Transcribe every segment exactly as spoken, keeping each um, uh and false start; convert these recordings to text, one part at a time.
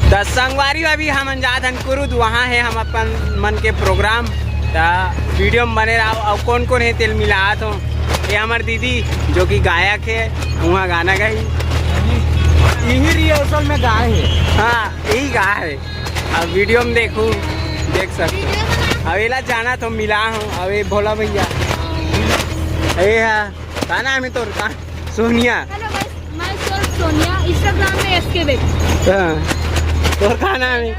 त संगवारी, अभी हमन जात हन कुरुद, वहाँ हे हम अपन मन के प्रोग्राम। त वीडियो में बने रहो। अउ कौन कौन हे तेल मिलात हो। ये हमर दीदी जो कि गायक हे, वहाँ गाना गाही। यही रिहर्सल में गाए हे। हाँ, यही गाए हे। अब वीडियो में देखू, देख सकते हो। अब एला जाना तो मिला हूँ। अब ये भोला भैया, ये है, का नाम है तोर? का? Sonia. Hello guys, myself Sonia, Instagram में एस के बेग। हाँ, तोर का नाम है?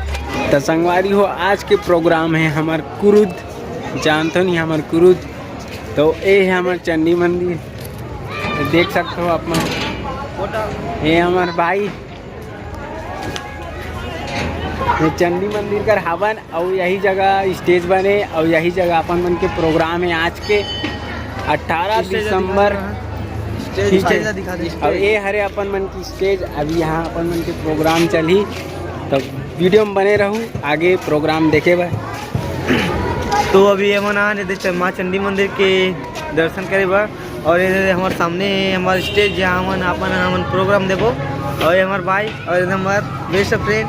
तो संगवारी हो, आज के प्रोग्राम है हमार कुरुद, जानते नहीं हमार कुरुद। तो ये है हमार चंडी मंदिर, देख सकते हो आप मन। ये हमार भाई, ये चंडी मंदिर कर हवन, अउ यही जगह स्टेज बने, अउ यही जगह अपन मन के प्रोग्राम है आज के अठारह दिसंबर। ठीक है, अउ ये हरे अपन मन की स्टेज। अभी यहाँ अपन मन के प्रोग्राम चलही, तो वीडियो में बने रहू आगे प्रोग्राम देखे बर। तो अभी हमन आ रहे थे माँ चंडी मंदिर के दर्शन करे बर, और ये हमारे सामने हमारे स्टेज, जहाँ हमन अपन हमन प्रोग्राम देबो, और ये हमारे भाई और ये हमारे बेस्ट फ्रेंड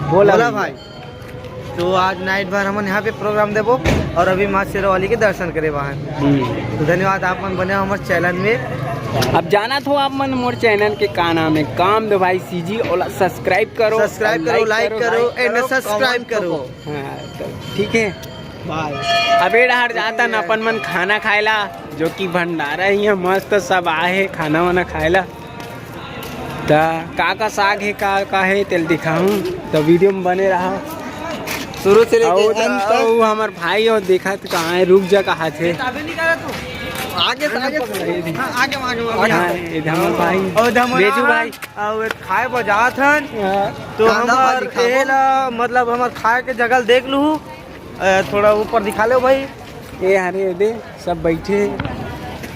भोला भोला भाई। भाई। तो आज नाइट भर हमन यहाँ पे प्रोग्राम देबो और अभी माँ शेरावाली के दर्शन करे बाहर। हम्म। तो धन्यवाद, आप मन बने हो हमारे चैनल में। अब जानत हो आप मन मोर चैनल के का नाम है, काम दो भाई सीजी, ओला सब्सक्राइब करो, सब्सक्राइब करो, like करो, like करो, करो, एंड सब्सक्राइब करो। हाँ, तो ठीक है। बाय। अबे डहर जातन अपन मन खाना खाएला, जो कि भंडारा ही है, मस्त सब आहे खाना वाना खाएला। त का का साग है, का का है, तेल दिखाऊं, तो वीडियो में बने रहा। शुरू से लेके अउ, अंत तक। अउ हमर भाई हो, देखत कहाँ है, रुक जा, कहाँ थे। आगे से आगे। हाँ, आगे, आगे, आगे। हाँ, ये हमर भाई, और धमला बेजू भाई। अउ खाए बर जात हन। हाँ। तो कांदा हमर भाजी खाबो। एला, मतलब, हमर खाए के जगह देख लू। अ, थोड़ा ऊपर दिखा लो भाई। ये हरे दे, सब बैठे।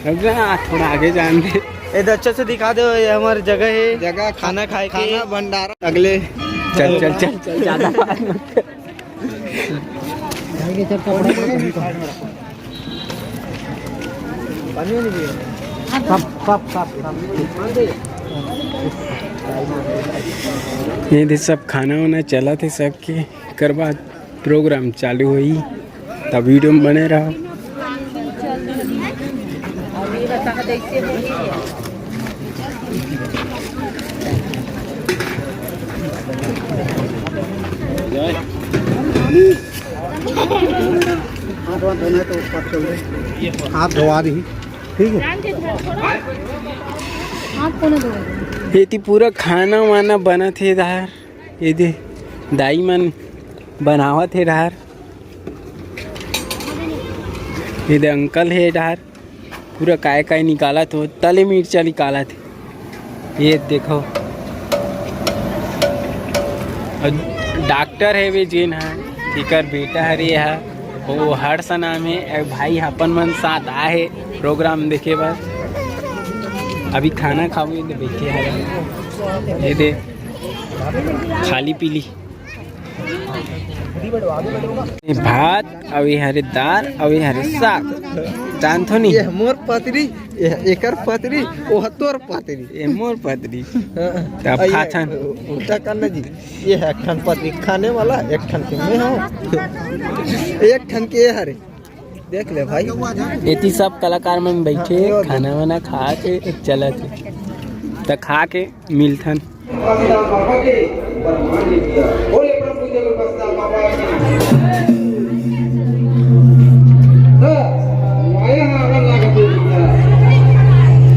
रुक जा, थोड़ा आगे जान दे। ये तो अच्छे से दिखा दो, ये हमारी जगह है, जगह खा-, खाना खाए की। खाना भंडारा। अगले चल, चल, चल, चल, ज्यादा बात मत कर। ये दे, सब खाना वाना चला थे सबके, एकर बाद प्रोग्राम चालू होई, त वीडियो में बने रहो। हाथ वाथ धोना है तो ऊपर चल रहे। हाथ धोवा दी, ठीक है। हाथ कोने धोवे? एती पूरा खाना वाना बनत हे इधर, ये दे दाई मन बनावत हे डहर। ये दे अंकल हे डहर, पूरा काय काय निकालत हो, तले मिर्चा निकालत हे। ये देखो, अउ डॉक्टर हे वे जेन ह, एकर बेटा हरे ह, वो हर्ष नाम हे। ए भाई अपन मन साथ आए हे प्रोग्राम देखे बर। अभी खाना खाबो, ये दे बैठे हरे, ये दे खाली पीली। ये भात, अउ ये हरे दाल, अउ ये हरे साग। जानथो नहीं? ये मोर पतरी, ये एकर पतरी, वो ह तोर पतरी। ये मोर पतरी। हाँ। तब अउ ये खाथन। उल्टा करना जी, ये है एक ठन पतरी खाने वाला, एक ठन के मैं हूँ। एक ठन के ये हरे। देख ले भाई। एती सब कलाकार मन बैठे, खाना वाना खा के चलत हे। त खा के मिलथन।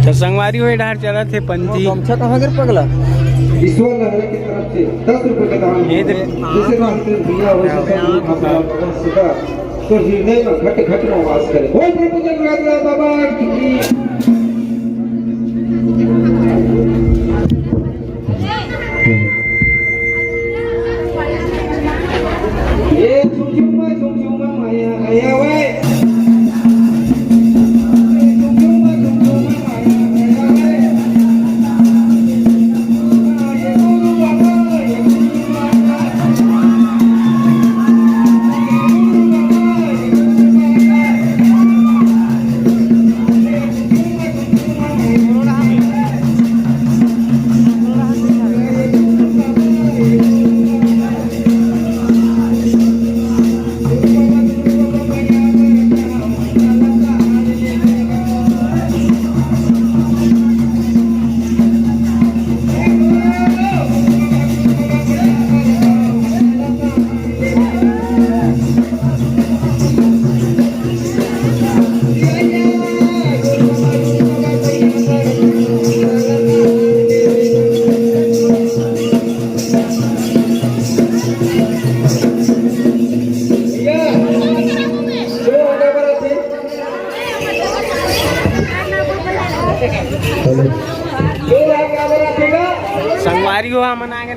त संगवारी हो, ए डहर चलत हे पंथी। गमछा कहाँ गिर पगला? ईश्वर लहरे की तरफ से दस रुपए का दान ये दे। जिसे रास्ते में दिया हो, जिसका रूप हमारा भगवान सदा तो हृदय में घट घट में वास करे। बोल प्रभु जगन्नाथ बाबा की। ये झुमझुमा झुमझुमा माया आया वे।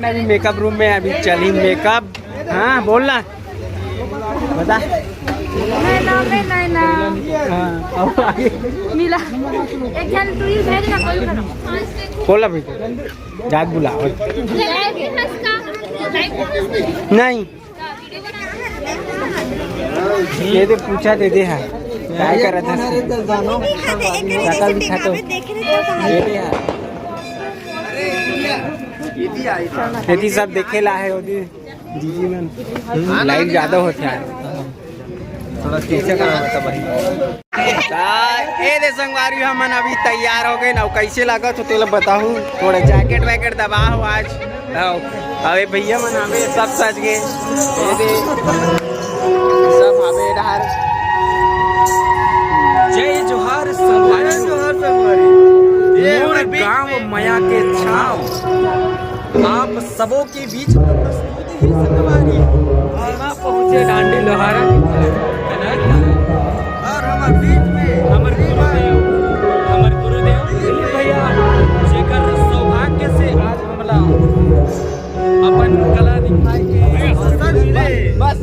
अभी मेकअप रूम में, अभी चली मेकअप। हाँ, बोल ना, बता। नैना में नैना। हाँ, अब आगे। मिला। एक जन तू ही भेज ना, कोई करो। बोल अभी, जात बुलाओ। नहीं। ये दे पूछा दे दे है। काय करत हस? काका भी खातो। ये दे है। यदि सब देखे ला है ओदी। जीजी मन। हम्म, लाइट ज्यादा होत है। थोड़ा पीछे करा होता भाई। ता ए दे संगवारी, हमन अभी तैयार हो गए ना। कैसे लागत हो तेला बताहू। थोड़ा जैकेट वैकेट दबा हो आज। आओ। अबे भैया मन हमें सब सज गए। ये दे। सब हमें डहार। जय जोहार संगवारी। जय जोहार संगवारी। ये मोर हमर बीच गांव में। मया के छाव। आप सबों के बीच में प्रस्तुत हे संगवारी। सीमा पहुंचे डांडी लोहारा की तरह। और हमर बीच में हमर गुरुदेव, हमर गुरुदेव दिलीप भैया, जेकर सौभाग्य से आज हमला अपन कला दिखाए के अवसर मिले। बस।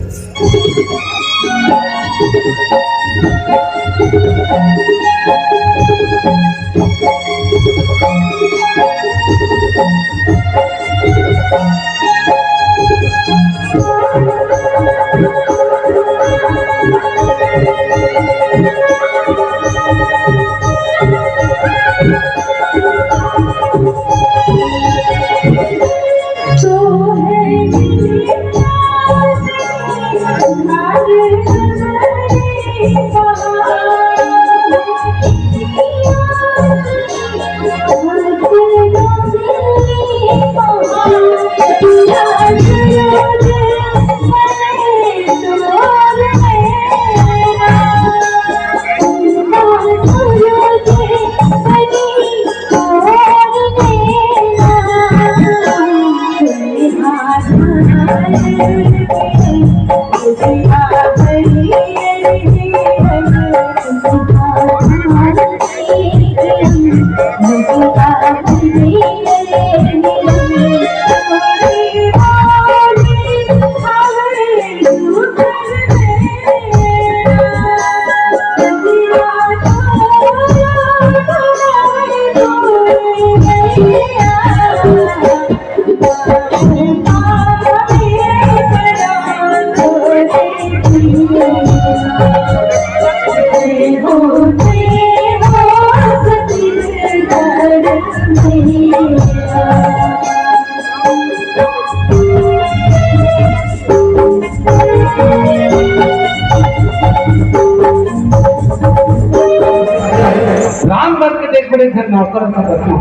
राम बर के देख बड़े घर नौकर का बच्चा।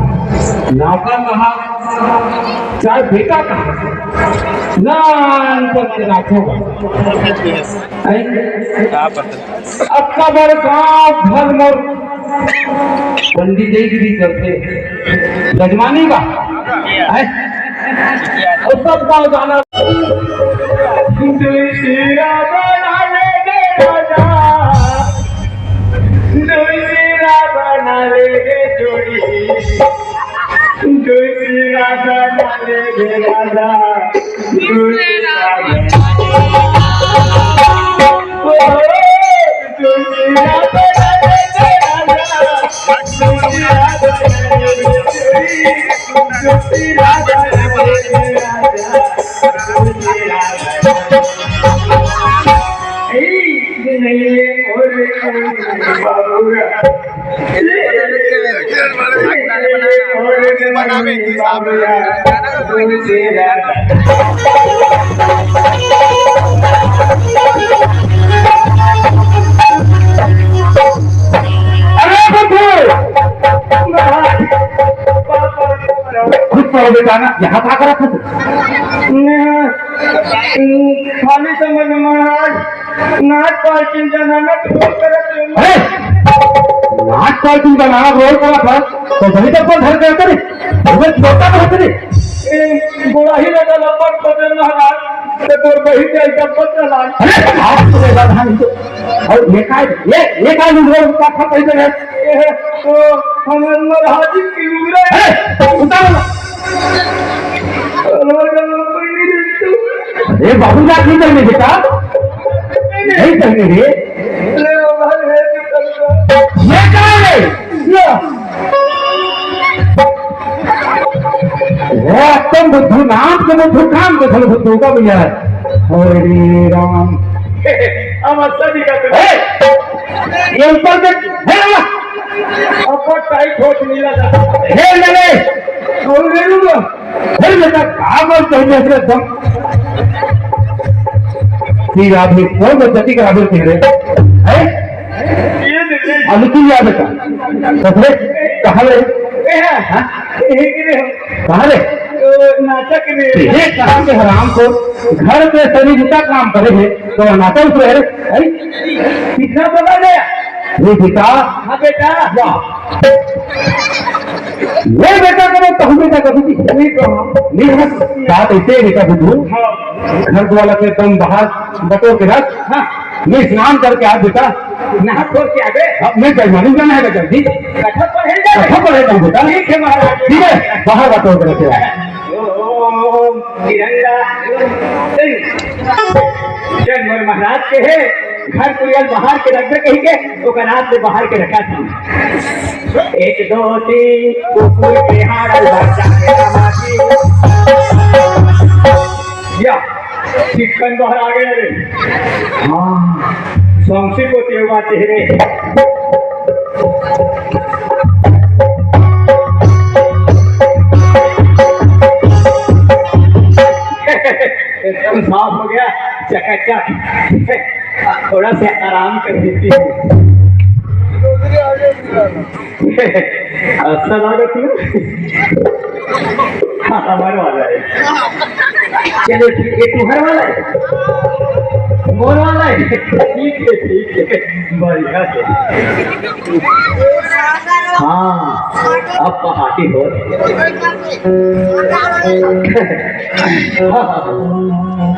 नौकर कहा, चाहे बेटा कहा, नानपन के राखो। हैं? अतका बड़ गाँव घर मोर पंडित जी की भी चलते जजमानी का, हैं? और सब गाँव जाना। दूसरा बना ले गे राजा, दूसरा बना ले गे जोड़ी, दूसरा बना ले गे राजा, दूसरा बना ले गे। ओ, दूसरा बना ले गे राजा, दूसरा बना ले गे जोड़ी। अरे बंधु! खुश रहो बेटा ना, यहाँ क्या करत है तू? खाली समय में महाराज नाच पार्टी जाना ना तो करत है। अरे! नाच पार्टी जाना रोल करत है, तो वही तो अपन घर करते रे। वो छोटा करते रे। ए, गोड़ा ही लगा लपट पटे महाराज, तो तोर बहिन जाए जब पता लाग। अरे! आप तो बेटा धान तो। और ये काय, ये, ये काय लुगरा उतार था कहीं पे? ए, तो हमारे महाराज की लुगरा है। अरे! उतार। अलवा जलवा कोई नहीं देखता। अरे बाबू, रात नहीं करने बेटा, नहीं करने रे। अरे बाबा, ये तो करता। ये कहाँ है? ये। वो तुम बुद्धू नाम के बुद्धू, काम के थल बुद्धू का भैया है। हरे राम। अब अच्छा दिखा तुझे। ए! ये ऊपर से, हे बाबा। अब टाइट हो, नीला सा। हे ले ले। और ले लूंगा। अरे बेटा, का बोल तो है, एकदम। ठीक आदमी, कौन बदती करा बोल के रे? हैं? ये देखिए। अब तू याद कर। कसरे, कहाँ रे? ए, हाँ? हाँ? ये गिरे हो। कहाँ रे? तो नाचा के लिए। ये कहाँ के हराम को घर पे सभी जितना काम करे है, तो नाचा उस रहे, हैं? कितना बड़ा गया? ये बेटा। हाँ बेटा। वाह। ये बेटा करो, तो हम बेटा कभी भी नहीं कहा। नहीं, बस बात ऐसे है बेटा बुद्धू। हाँ। घर वाला के तुम बाहर बटो के रख। हाँ। मैं स्नान करके आ बेटा। नहा खोल के आ बे। अब मैं जजमानी जाना है बेटा जी। कथा पढ़े जा। कथा पढ़े जा बेटा। ठीक है महाराज। ठीक है, बाहर बटो के रखे। ओम तिरंगा। जन मोर महाराज के है, घर कुरियल बाहर के रखबे कही के, ओकर रात में बाहर के रखा था। एक दो तीन, कुकुर के हाड़ल बच्चा के दमादी। या, चिकन बाहर आ गए रे। हाँ, सौंसे को तेवा तेरे। एकदम साफ हो गया, चकाचक। थोड़ा सा आराम कर देती हूँ। अच्छा लगा तुम्हें? हाँ, हमारे वाला है। चलो ठीक है, तुम्हारे वाला है, मोर वाला है। ठीक है, ठीक है, बढ़िया है। हाँ, अब पहाटी हो। हाँ, हाँ,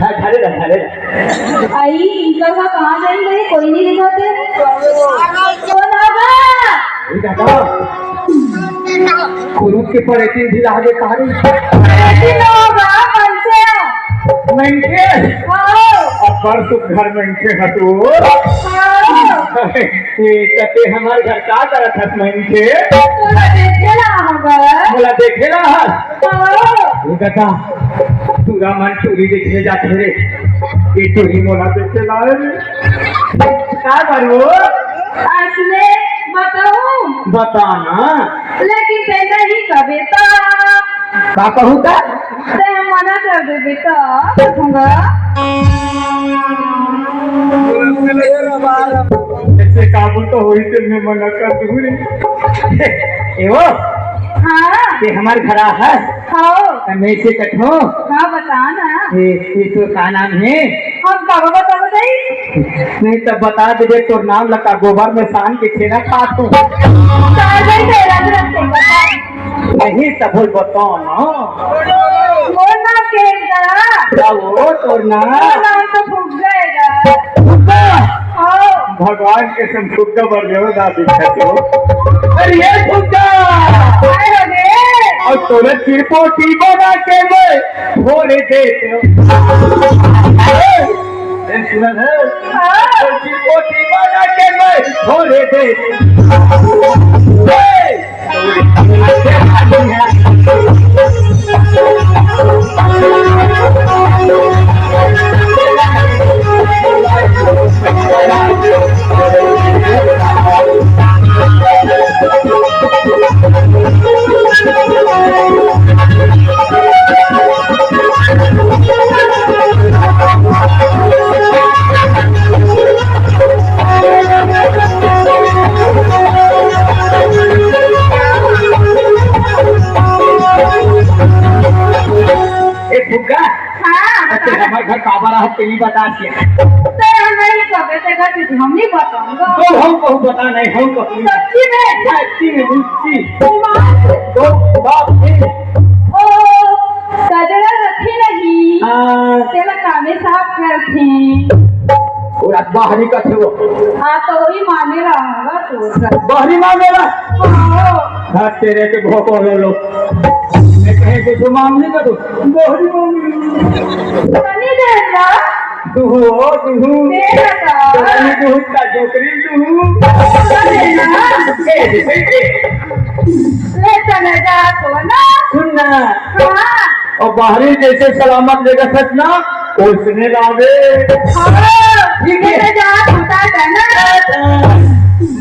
हाँ, खड़े रह, खड़े रह। आई, इनका का कहाँ जाई भाई, कोई नहीं दिखाते। कौन आगा? ए दादा, कुरुद के परेतिन भी लागे कहानी। परेतिन ना होगा, मनसे। मनसे? हाँ। अब परसों घर मनसे हटो। हाँ। ए, त ते हमर घर का करत हस मनसे? तोला देखे ला हवस। मोला देखे ला हस? हाँ। ए दादा, टूरा मन टूरी देखे जाथे रे। ए टूरी मोला देखे ला रे। का करो? असने बताऊं? बता ना। लेकिन ते नहीं कबे ता। का कहूँ का? ते मना कर दे बेटा, देखूंगा। ऐसे काबू तो होई ते मैं मना कर दूँ रे। ए वो? हाँ। ते हमार घर आ है? हाँ। त मैं से कठो? हाँ, बता ना। ए, ए तो का नाम है? हम का बता बताई? नहीं तो बता दे, तोर नाम लगा गोबर में सान के छेना खात हूँ। तार भाई तेरा भी रखते बता। नहीं, तब बोल बताओ ना। मोर नाम के है जरा। क्या वो तोर ना? मोर नाम तो फूक जाएगा। फुग्गा? हाँ। भगवान के संग फुग्गा बढ़ जाओ, दादी खाते हो। अरे ये फुग्गा! अरे रे! और तोरे चिरपोटी बना के मैं फोड़े दे। ए, सुना है? हाँ। और चिरपोटी बना के मैं फोड़े दे। ए! ए फुग्गा, हाँ, ते बता। हमर घर काबर आहत, तेली बता के। ते नहीं कबे, ते घर चीज हम नहीं बताऊंगा। तो हम कहूँ बता नहीं, हम कहूँ। सच्ची में? सच्ची में, सच्ची। ओ माँ। तो बाप रे। ओ, कजरा रखे नहीं। हाँ। तेला कामे साफ करथे। पूरा बाहरी कथे वो। हाँ, तो वही माने रहा होगा तो। बाहरी माने रहा? हाँ। हाँ, तेरे के भोको हो लो। मैं कहे कुछ मांगने का तो, दोहरी मांगने। सनी देवता। दुहू, ओ दुहू। मेरा का। सनी दुहू का जोकरी दुहू। अरे ना। ए, ए, ए। ले चले जा तो ना। सुन ना। हाँ। अउ बाहरी जइसे सलामत लेगत हस ना, ओइसने लाबे। हाँ, ठीक हे। ले जा, होता है ना।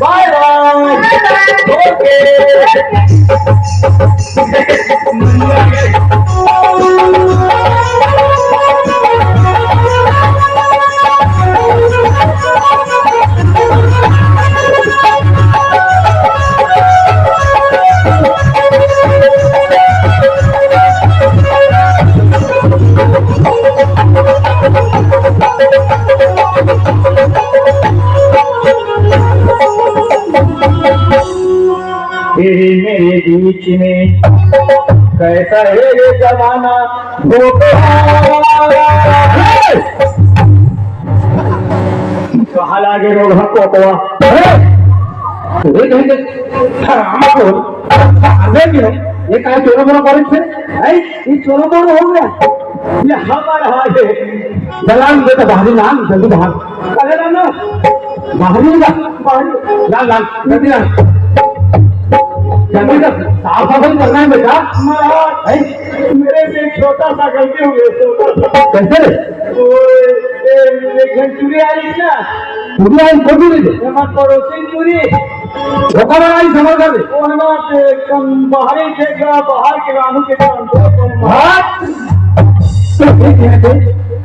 बाय बाय। बाय बाय। ओके। तेरे मेरे बीच में कैसा है ये जमाना, धोखा। कहाँ लागे रोगहा कोकवा? अरे, नहीं, नहीं, हराम को, अरे, ये काय चोरा मोरा करे थे? हैं? ये चोरा मोरा हो गया। ये हमारा हाल है। दलाल बेटा, बाहरी लान, जल्दी बाहर। अरे लान ना। बाहरी जा, बाहरी। लान, लान, जल्दी लान। जल्दी कर, साफ सफाई करना है बेटा। महाराज, हैं? मेरे से एक छोटा सा गलती हो गया, छोटा सा। कैसे? वो, ए, एक घंटुरी आई ना। पूरी आई, कौन सी? हमारे पड़ोसी पूरी। ओकर आई समझ कर दे। वो हमारे कम बाहरी के, बाहर के रानू के काम। हाँ? तो देख लेते,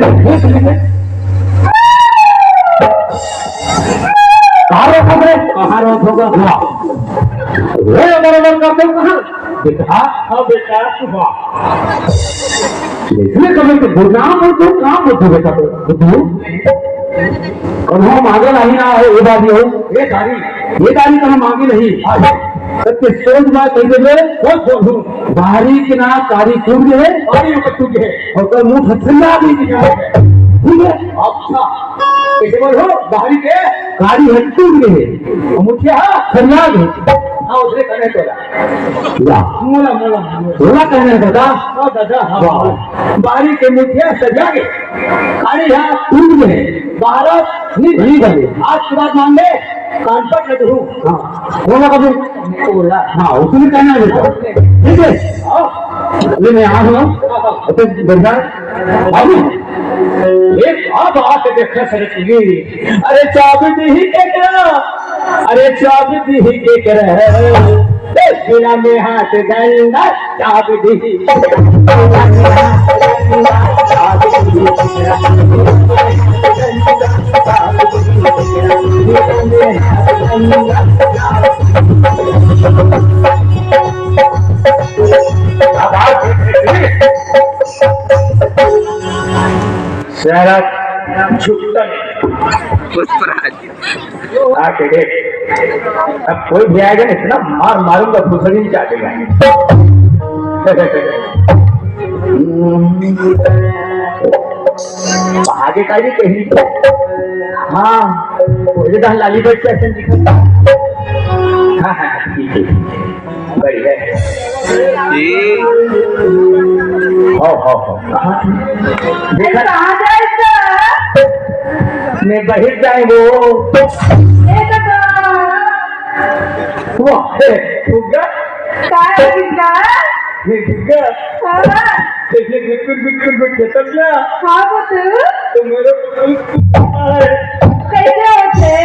देख लेते। कहाँ रोक होगा? कहाँ रोक होगा? वाह। वो बराबर करते हो कहाँ? बेटा। हाँ बेटा। वाह। इसलिए कभी तो गुरनाम हो तो काम हो तो बेटा तो। बुद्धू। और हम आगे नहीं ना हो, ये बात नहीं हो। ये तारी, ये तारी तो हम आगे नहीं। हाँ। तो किस सोच बात कही दे, सोच बोलूं। बाहरी के ना कारी टूट गए। कारी टूट गए। और कल मुंह ठंडा भी दिया है। ठीक है? अच्छा। कैसे बोल हो? बाहरी के? कारी है टूट गए। और मुखिया? हाँ? ठंडा भी। हाँ, उसने कहने तो ला। ला। मोला, मोला, मोला। मोला कहने दादा। हाँ, दादा, हाँ। वाह। बाहरी के मुखिया सजा के। कारी हाँ टूट गए। भारत नहीं बने। आज के बाद मान ले, कानपट न दूँ। हाँ। बोला कभी? बोला। हाँ, उसने कहना है बेटा। ठीक है? हाँ। ले, मैं आ रहा हूँ। हाँ, हाँ। अच्छा, बैठा। बाबू, एक आप आके देखा सर जी। अरे, चाबी दी ही के करा? अरे, चाबी दी ही के करा? ए, बिना में हाथ गंदा, चाबी दी ही। सारा झुकता नहीं। पुष्पराज। आके देख, अब कोई भी आएगा ना, इतना मार मारूंगा, फुसड़ी नहीं चाटेगा। आगे का भी कहीं। हाँ, पहले तो लाली बच के ऐसे निकल। हाँ, हाँ, ठीक है, ठीक है। बढ़िया है। जी। हो, हो, हो। कहाँ थी? देखा? कहाँ जाए सर? मैं बाहर जाए वो। ए दादा। वाह, हे, फुग्गा। काय फुग्गा? ये फुग्गा। हाँ। जैसे गुटकुर, गुटकुर, गुट खेतत ना। हाँ, वो तो। तो मेरे को कुछ कुछ है। कैसे होते?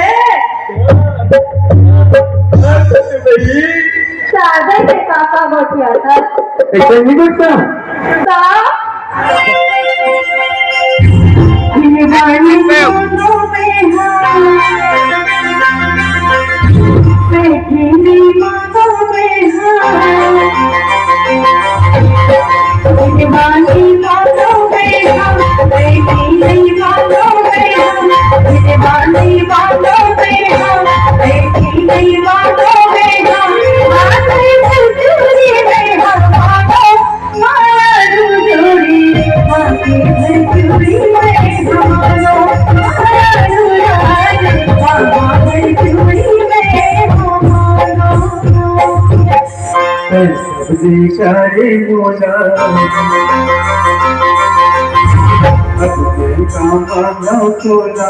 हाँ, तो भाई। चादर के पापा गोठिया था। ऐसे नहीं करता। ता? बेचारे मोला, अब मैं का मांगव तोला।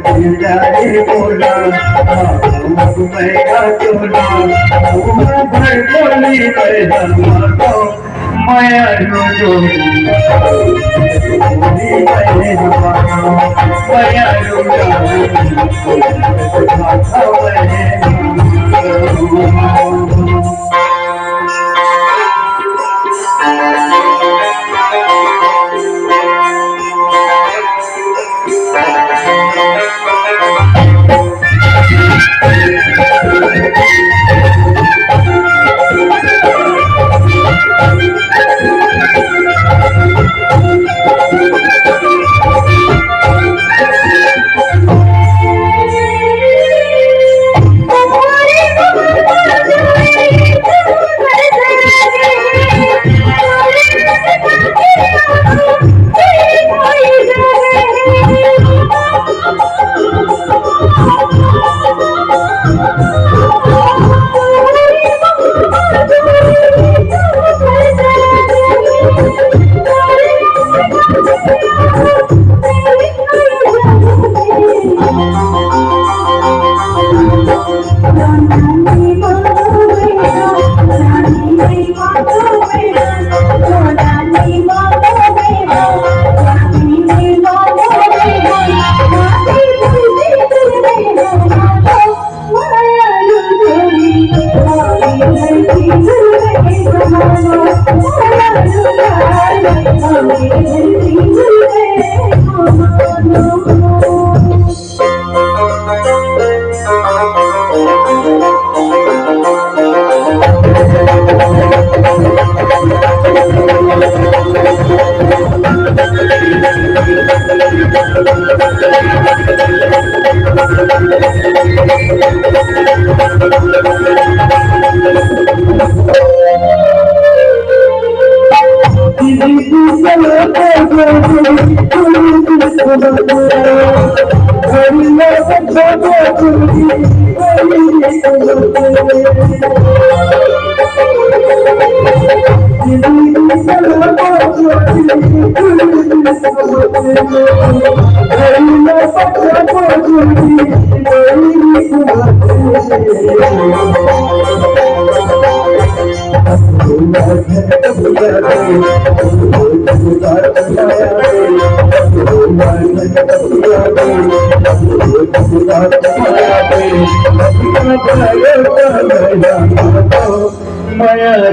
बेचारे मोला, अब मैं का तोला। उमर भर बोली मैं हमारा मया रो जोड़ी, मया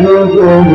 रो जोड़ी।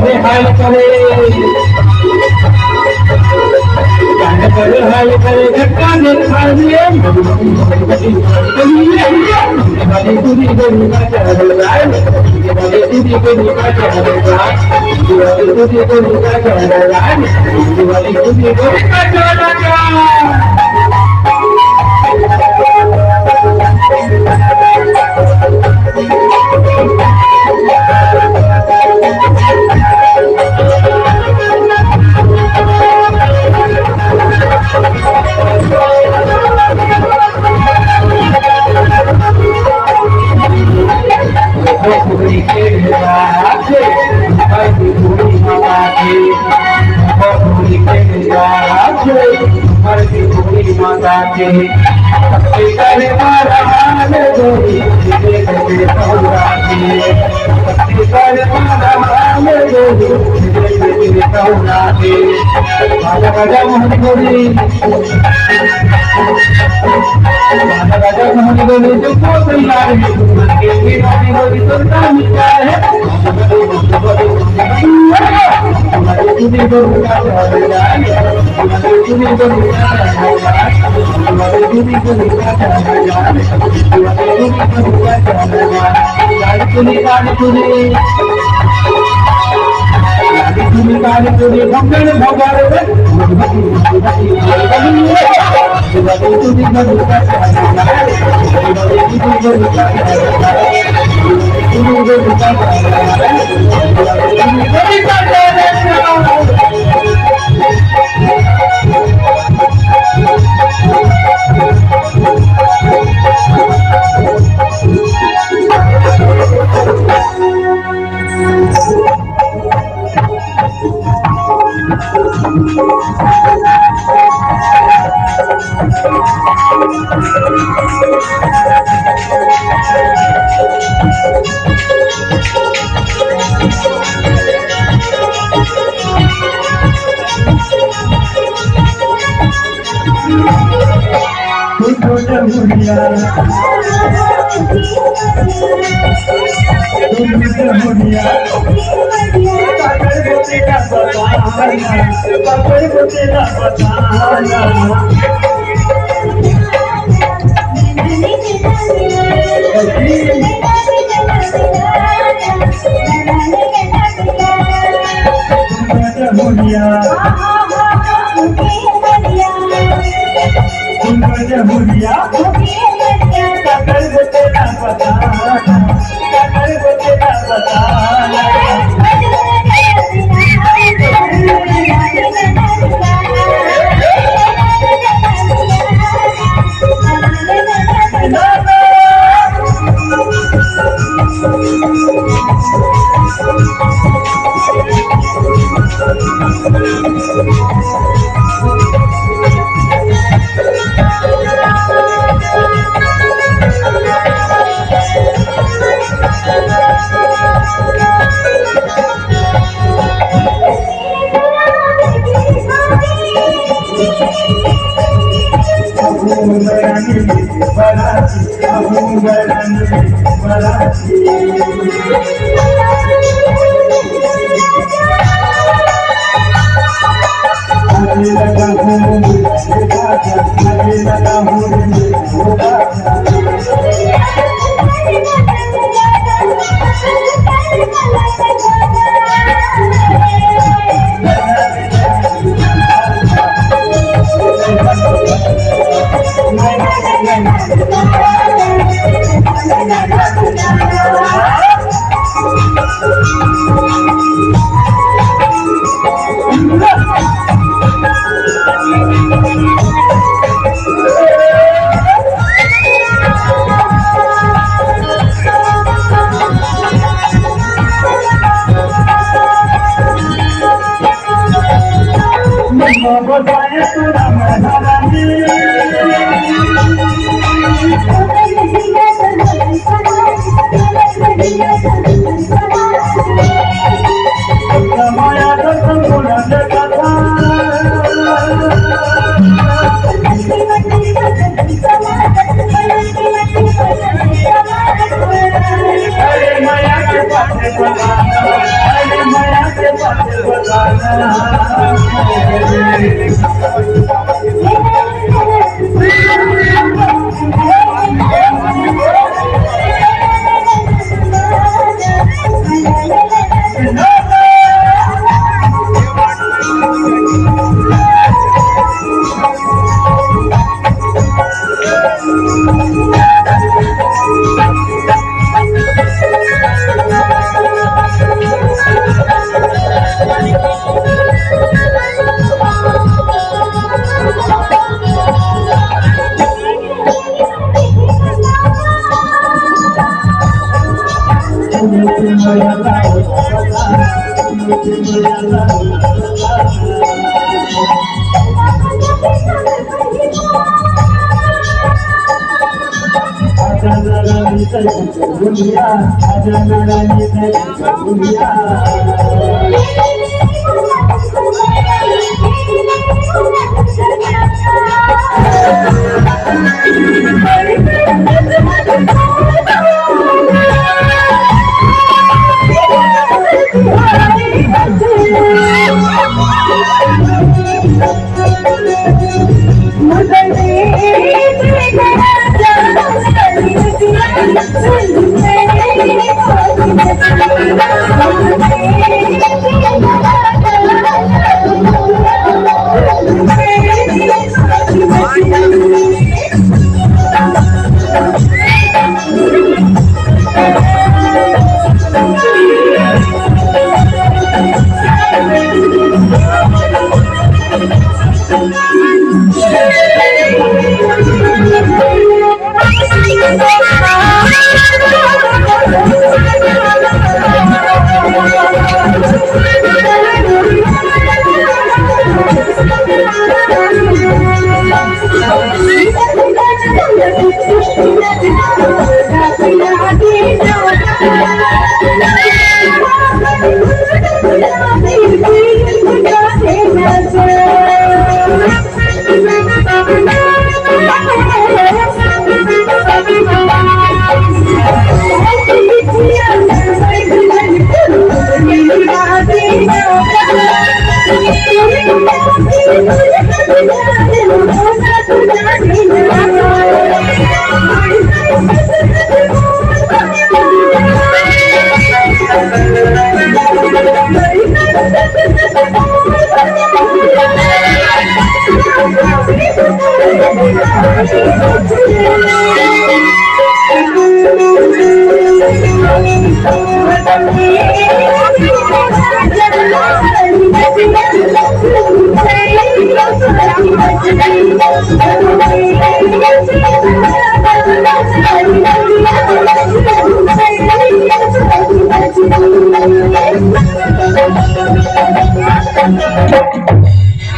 अरे हाय करे, अरे हाय करे, धक्का दे खा दिए।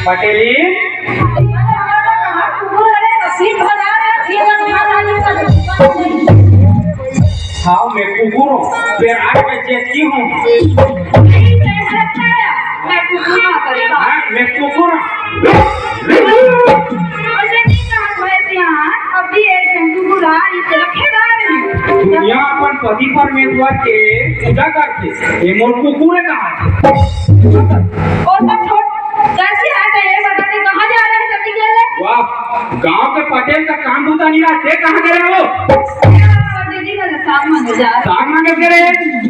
पटेली। हाँ, मैं कुकुर हूँ, फिर आज मैं चेतकी हूँ। मैं कुकुर हूँ, करेगा। हाँ, मैं कुकुर हूँ। अभी एक जंतु बुला, इसे रखेगा नहीं। दुनिया अपन पति परमेश्वर के पूजा करथे, ये मोर कुकुर हे कहा। और सब छोड़, कैसे आ गए? ये बता, तू कहाँ जा रहे हैं? जल्दी कर ले। वाह, गांव के पटेल का काम बूता नहीं रहा, ते कहाँ गए हो? दीदी, मैं साग मांगे जा रहा। साग मांगे गए?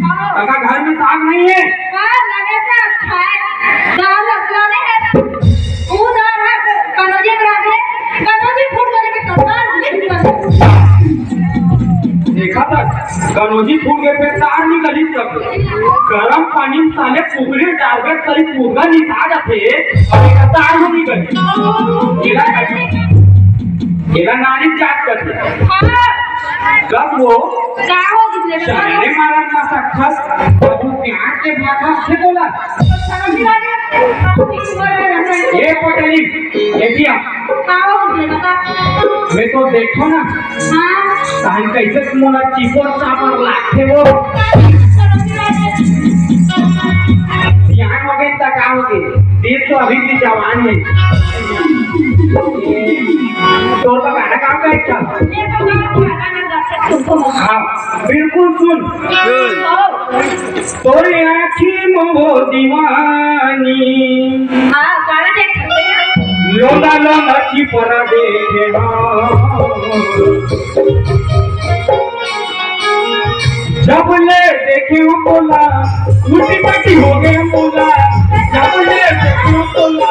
हाँ। काका, घर में साग नहीं है? हाँ, लगे तो अच्छा है। दाल अपना नहीं है ना। वो दाल है, कनौजी बना दे। कनौजी फूट गए के कपार में निकल। देखा था, कनौजी फूट गए, फिर तार निकली तब। गरम पानी में साले कुकरी डाल के साले कुकरा निकाल जाते, और एक तार में निकल। एला, एला नारी जात करते। हाँ। कब वो का हो गइस ले बता। चने मारा ना सकथस, अब वो प्याज के भाखा से बोला। समझ में आ गया? ये पटेली, ये दिया। का हो गइस ले बता। मैं तो देखो ना। हाँ। तान कैसे मोला चिपोर चापर लागथे वो। समझ में आ गया? सियान हो गए त का हो गए? दिल तो अभी भी जवान है। तोर का गाना काम का इच्छा? ये तो गाना, गाना गा सकते हो। हाँ, बिल्कुल सुन। सुन। तोरे आँखी में वो दीवानी। हाँ, गाना देख सकते हैं। लोंदा लोंदा चिपरा देखे हाँ। जब ले देखे हो बोला, उल्टी पट्टी हो गए बोला। जब ले देखे हो बोला,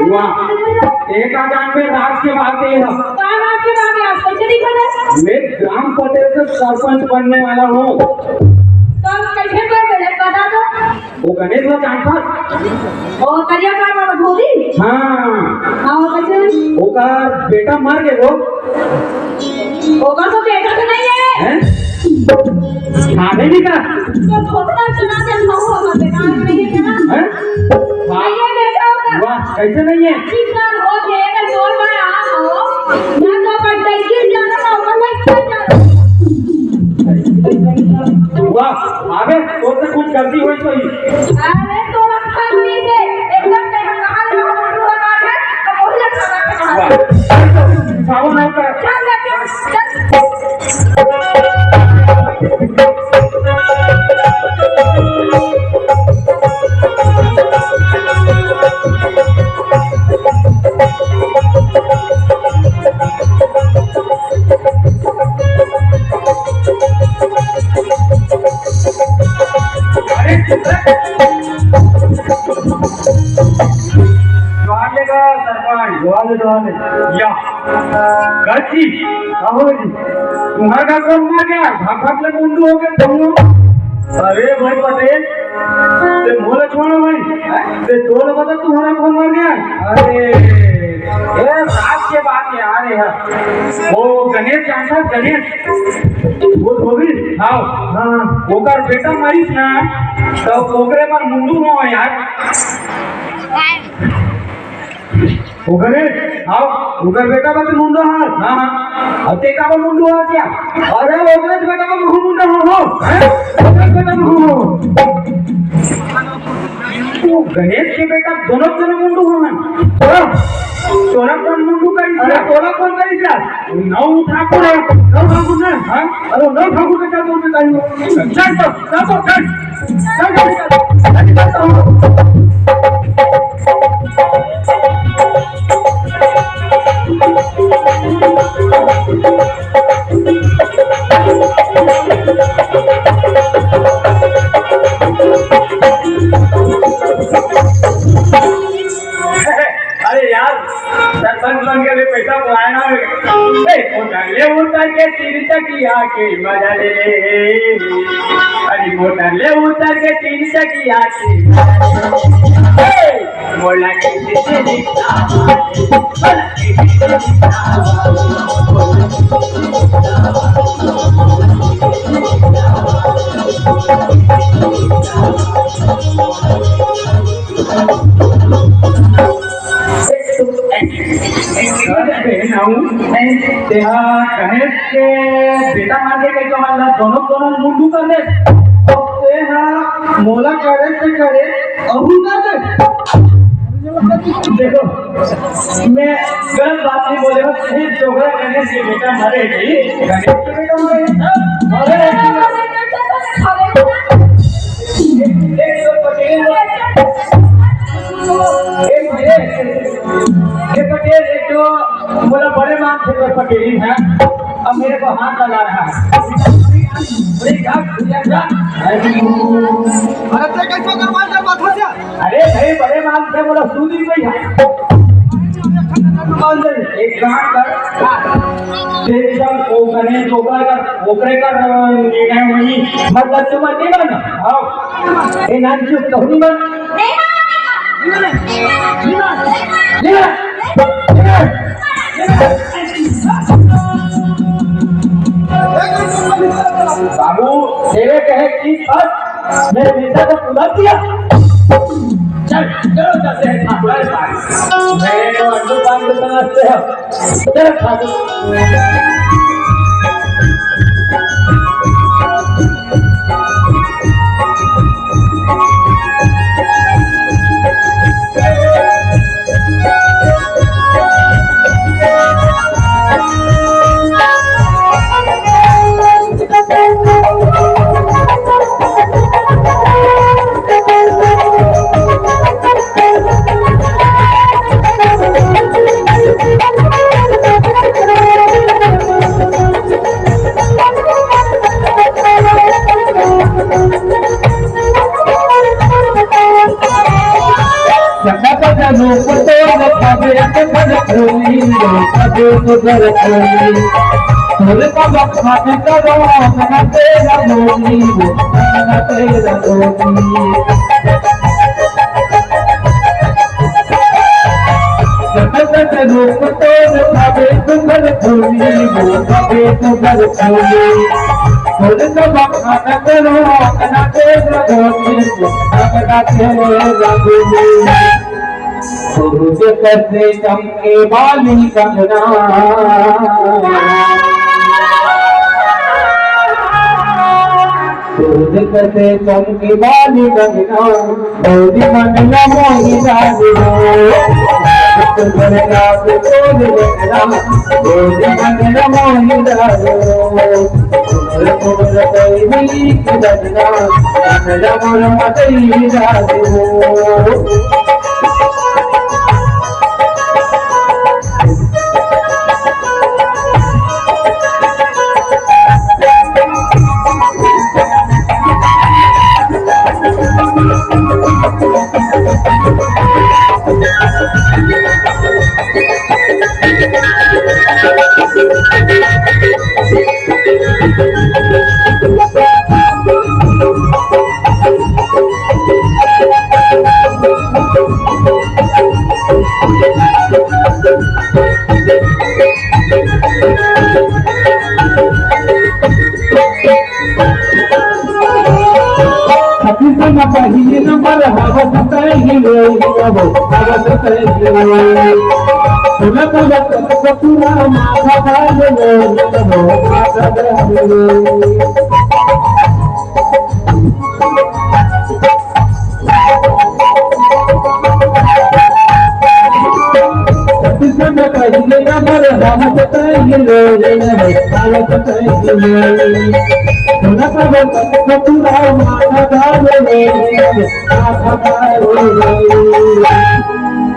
वाह, एक आजान में राज के बात ये है। का राज के बात है? आज कैसे दिखा दे? मैं ग्राम पटेल से सरपंच बनने वाला हूँ। तो कैसे कर दे? बता दो। वो गणेश ला जानता? वो करिया कार वाला धोबी? हाँ। हाँ, वो कैसे? ओकर बेटा मर गए वो। ओकर तो बेटा तो नहीं है। हैं? खाने भी का? तो धोबी का चुना के खाओ, ओकर बेटा नहीं है ना? हैं? हाँ। नहीं है बेटा ओकर। वाह, कैसे नहीं है? बीस साल हो गए, अगर जोर में आ हो, ना तो अपन दस जाना ना, ओकर भाई क्या जाना? वाह, अबे, तोर से कुछ गलती होई तो ही। अरे, तोर अच्छा नहीं है, एकदम तेरा कहाँ लगा हुआ बात है, तो बोल रहा था, वाह। सावन है का? चल, चल, चल, चल। अरे, जोहार लेगा सरपंच। जोहार ले, जोहार ले। या, कची? का हो जी? तुम्हारा का कौन मर गया? भाग भाग ले मुंडू हो गए तुम। अरे भाई पटेल, ते मोला छोड़ भाई, ते तोला बता तुम्हारा कौन मर गया? अरे, ए, रात के बात यार है। वो गणेश जानता है, गणेश? वो धोबी? हाँ। हाँ। ओकर बेटा मरिस ना, तो ओकरे बर मुंडू हो यार। ओकरे? हाँ। ओकर बेटा बर मुंडू हो? हाँ, हाँ। अब ते का बर मुंडू हो क्या? अरे, ओकरे बेटा बर मुंडू हो, हो। हैं? ओकरे बेटा बर हो। वो गणेश के बेटा दोनों जने मुंडू हो हैं। हाँ। तोला कौन मुंडू करी? अरे, तोला कौन करी क्या? नौ ठाकुर है। नौ ठाकुर ना? हाँ? अरे, नौ ठाकुर के क्या तुम बताइए? चल तो, चल तो, चल। चल, चल, चल। चल, चल, चल। अरे यार, सरपंच बन के भी पैसा पुराना है। ए, उतर ले, उतर के तीन चकिया के मजा ले ले। अरे, उतर ले, उतर के तीन चकिया के मजा ले ले। ए, मोला के दे दे। तेहा कहे के बेटा मान के कहितो, मतलब दोनों, दोनों मुंडू कर दे। तो तेहा मोला करे से करे, अहू कर दे। देखो, मैं गलत बात नहीं बोले हूँ, कहीं डोकरा गणेश के बेटा मरे नहीं, गणेश के बेटा मरे, मरे नहीं। एक, एक तो पटेल, एक ये, ये पटेल, एक तो बोला बड़े मान से तो पटेल है, अब मेरे को हाथ लगा रहा है। अरे क्या, क्या, क्या? अरे तेरे कैसे कर मान से बात हो गया? अरे भाई, बड़े मान से बोला, सुधी भाई है। एक काम कर, हाँ। तेरे जब वो करें, तो ओकरे कर, ओकरे कर, अ, निर्णय वही, मतलब, तुम नहीं मानो? हाँ। ए, नानचू, कहूँ नहीं मानो? नहीं मानो। बाबू, तेरे कहे की बात मेरे बेटा को बुला दिया। चल, चलो, चलते हैं ठाकुर के पास। मेरे को अंडू पान को समझते हो? चलो, ठाकुर। जनक जनूप तोर भावे के भज खोली, भावे तो भज खोली। तोरे बाबा खाने करो, मना तेरा बोली, मना तेरा बोली। जनक जनूप तोर भावे तो भज खोली, भावे तो भज खोली। सूरज कसे चमके बाली कंगना, सूरज कसे चमके बाली कंगना, गौरी मंगला मोही लाल रो। भोलेनाथ बोल रहा, गौरी मंगला मोही लाल रो। तोर तोर गौरी की बजना, मंगला मोर मदई लाल रो। छत्तीस न पहिली नंबर हवस तय ही होई, अब हवस तय ही होई। तुला तुला तुला माथा डाल लो, माथा डाल लो।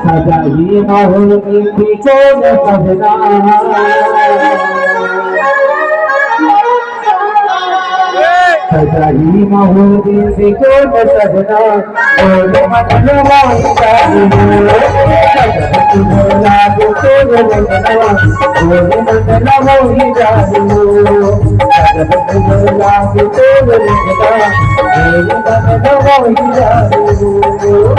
सजही महुआ बिन बिकोन सजना। सजही महुआ बिन बिकोन सजना। बोल मन मोहि जानी हो। सजही महुआ बिन बिकोन सजना। बोल मन मोहि जानी हो। सजही महुआ बिन बिकोन सजना। बोल मन मोहि जानी हो।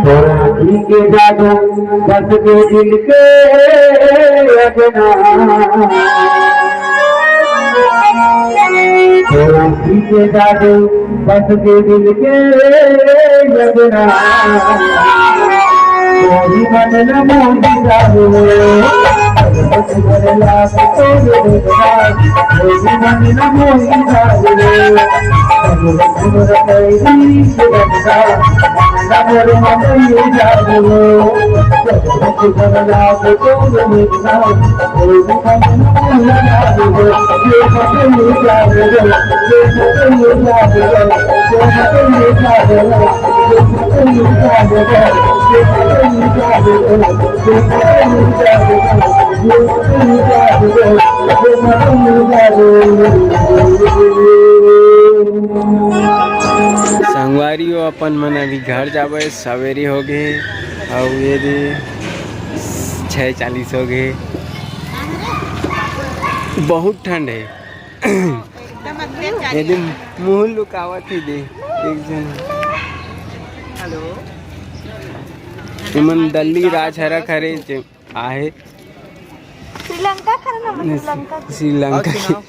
तोरा आँखी के जादू बस के दिल के अंगना। तोरा आँखी के जादू बस के दिल के अंगना। कोई मन न मोहि जावे। बस भर लाख तोरे देखा। कोई मन न मोहि जावे। बस भर कैदी के बंदा। संगवारी हो, अपन मन अभी घर जाबे, सवेरे हो गे, अउ ये दे छः चालीस हो गे। बहुत ठंड है। ये दे मुँह लुकावत ही दे एक जन। हेलो। इमन दल्ली राजहरा करे जे आहे। श्रीलंका करे ना, श्रीलंका। श्रीलंका।